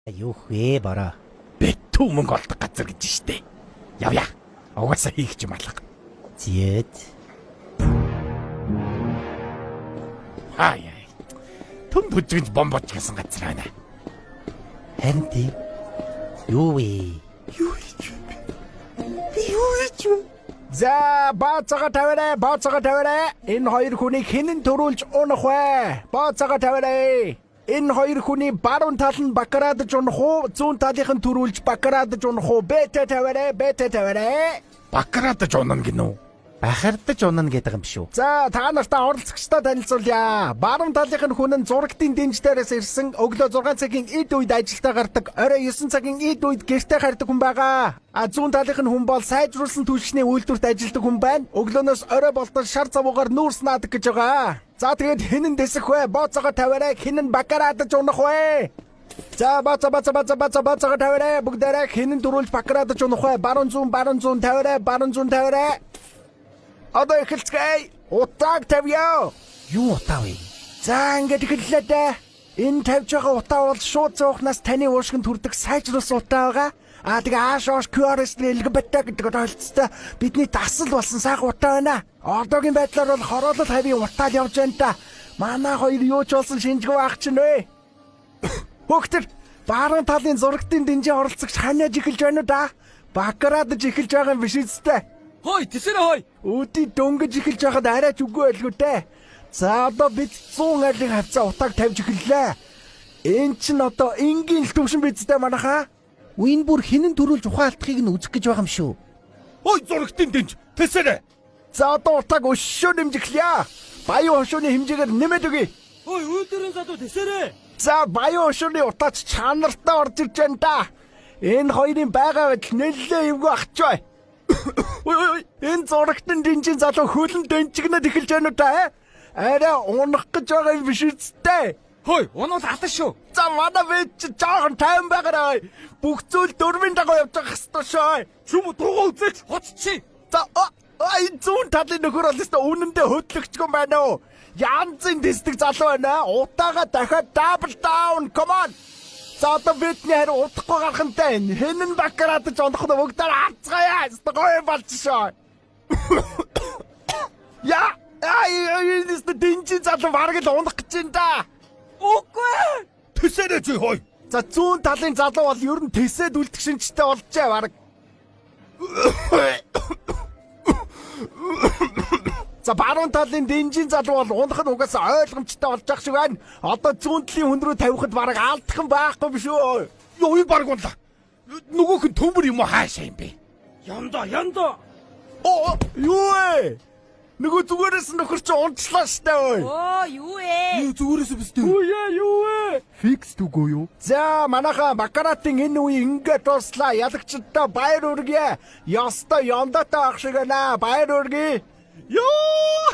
Юу вэ бороо? Битүү мөнгө олдог газар гэж штэ. Явъя. Угаасаа хийх юм алга. Зэт. Хаа яа. Түн бүжгэнд бомбож гэсэн газар байна. Харин тийм. Юу вэ? Юу хийж вэ? Би юу хийж вэ? За, бооцоогоо тавиарай, бооцоогоо тавиарай. Энэ хоёр хүнийг хинэн төрүүлж унах вэ? Бооцоогоо тавиарай. Энэ хоёр хүний баруун тал нь бакарадж унах уу? Зүүн талынх нь төрүүлж бакарадж унах уу? Бэтэ тавиарай, бэтэ тавиарай. Бакарадж унана гинүү. Бахардаж унана гэдэг юм шүү. За, та нартай оролцогчдоо танилцуулъя. Баруун талынх нь хүн нь зурагтын дэнж дээрээс ирсэн өглөө 6 цагийн эд үед ажилдаа гардаг, орой 9 цагийн эд үед гэртээ хардаг хүн байгаа. А зүүн талынх нь хүн бол сайжруулсан түлшний үйлдвэрт ажилладаг хүн байна. Өглөөнөөс орой болтол шар цавуугаар нүүрс наадаг гэж байгаа. За, тэгээд хэн нь дэсэх вэ? Бооцоогоо тавиарай, хэн нь бакараадаж унах вэ? За, баца баца баца баца бацаага тавиарай. Бүгдээрээ хэн нь дөрүүлж бакараадаж унах вэ? Баруун зүүн, баруун зүүн тавиарай, баруун зүүн тавиарай. Одоо эхэлцгээе. Утааг тавья. Юу утаа вэ? За, ингээд эхэллээ дээ. Энэ тавьж байгаа утаа бол шууд зуухнаас таны уушгинд хүрдэг сайжруулсан утаа байгаа. Аа, тэгээ ааш оош QRS LGBT гэдэг ойлцтой бидний дасал болсон сайхан утаа байна. Одоогийн байдлаар бол хороолол хавийн утаа л явж байна та. Манай хоёр юу ч болсон шинжгүй ах чинь вэ? Хөөхтөр, баруун талын зурагтын дэнжээ оролцогч ханиаж эхэлж байна уу да? Бакрадж эхэлж байгаа юм биш үстэй. Хой, тэсэрэ хой. Үүдий дөнгөж эхэлж байхад арай ч үгүй байлгүй дээ. За, одоо бид 100 айлын хавцаа утааг тавьж эхэллээ. Эн чин одоо энгийн л төвшин бидтэй манайхаа. Үн бүр хинэн төрүүлж ухаан алдахыг нь үзэх гэж байгаа юм шүү. Хой, зурагтын дэнж. Тэсэрэ. За, одоо утааг өшөө нэмж эхлэе. Баян хошууны хэмжээгээр нэмээд өгье. Хой, үйлдвэрийн залуу тэсэрэ. За, баян хошууны утаач чанартай орж ирж байна да. Энэ хоёрын байгаа байдал нэлээ эвгүй ах ч бай. Ой ой ой, энэ зурагтан дэнжин залуу хөлн дэнчгнэд эхэлж байна уу та? Арай унах гэж байгаа юм биш үсттэй. Хой, унуул алан шүү. За, манай бид чи жоохон тайван байгаарай. Бүх зүйл дөрвийн дагуу явж байгаа хэвээр шүү. Чүм дуугаа үзээч хоцчих. За, энэ зүүн талын нөхөр бол өстө үнэндээ хөдлөгчгүй байна уу? Янзын дэсдэг залуу байна. Утаага дахиад double down. Come on. За, одоо бидний хариу удахгүй гарах нь тань. Хэн нь бакарадж унах нь бүгдээр харцгаая. Өстө гоё болж шүү. Я, ай, энэ өстө дэнжин залуу бараг л унах гэж байна да. Үгүй. Тэсэрэ чи хой. За, зүүн талын залуу бол ер нь тэсээд үлдэх шинжтэй болжээ бараг. За, баруун талын дэнжин залуу бол унах нь угаасаа ойлгомжтой болж ах шиг байна. Одоо зүүн талын хүн рүү тавихад бараг алдах нь байхгүй биш үү? Юу энэ баг унлаа. Нөгөөх нь төмөр юм уу хаашаа юм бэ? Яндаа, яндаа. Оо, юу вэ? Нөгөө зүгээрээс нөхөр чи унчлаа штэ ой. Оо, юу вэ? Юу зүгээрээс бистэ. Үе, юу вэ? Фикс түгөө юу? За, манайхаа Бакаратын энэ үе ингээд дуслаа. Ялагчдаа баяр хүргье. Ёстой ёндотой ах шиг байна. Баяр хүргье. Йоо!